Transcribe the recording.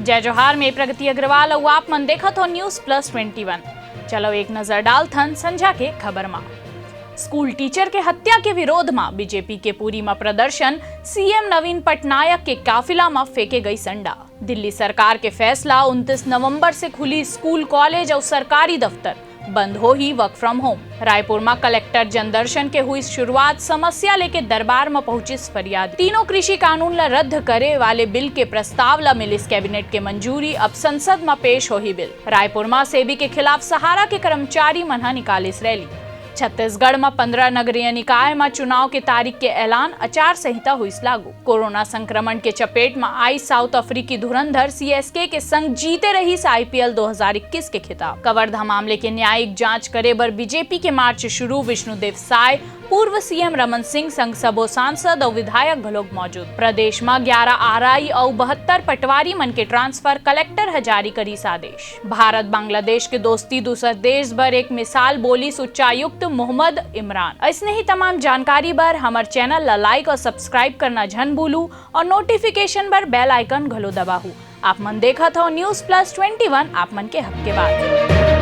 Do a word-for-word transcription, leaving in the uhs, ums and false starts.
जय जोहार, मैं प्रगति अग्रवाल अउ आप मन देखत हो News Plus Twenty One। चलो एक नजर डालथन संझा के खबर मा। स्कूल टीचर के हत्या के विरोध मा बीजेपी के पुरी मा प्रदर्शन, सीएम नवीन पटनायक के काफिला मा फेंके गई संडा। दिल्ली सरकार के फैसला, उनतीस नवंबर से खुली स्कूल, कॉलेज अउ सरकारी दफ्तर, बंद होही work from home। रायपुर मा कलेक्टर जनदर्शन के हुई शुरुआत, समस्या लेके दरबार मा पहुंचिस फरियादी। तीनों कृषि कानून ला रद्द करे वाले बिल के प्रस्ताव ला मिलिस कैबिनेट के मंजूरी, अब संसद मा पेश होही बिल। रायपुर मा सेबी के खिलाफ सहारा के कर्मचारी मन ह निकालिस रैली। छत्तीसगढ़ मा पंद्रह नगरीय निकाय मा चुनाव के तारीख के ऐलान, आचार संहिता हुईस लागू। कोरोना संक्रमण के चपेट मा आई साउथ अफ्रीकी धुरंधर, सीएसके के संग जीते रहिस आईपीएल दो हज़ार इक्कीस के खिताब। कवर्धा मामले के न्यायिक जांच करे बर बीजेपी के मार्च शुरू, विष्णुदेव साय, पूर्व सीएम रमन सिंह संग सबो सांसद अउ विधायक घलोक मौजूद। प्रदेश मा ग्यारह आरआई अउ बहत्तर पटवारी मन के ट्रांसफर, कलेक्टर ह जारी करिस आदेश। भारत बांग्लादेश के दोस्ती दूसर देश बर एक मिसाल, बोलिस उच्चायुक्त मोहम्मद इमरान। अइसने ही तमाम जानकारी बर हमर चैनल ला like अउ subscribe करना झन भूलू अउ notification बर bell icon घलो दबाहू। आप मन देखत हो News Plus Twenty One, आप मन के हक के बात।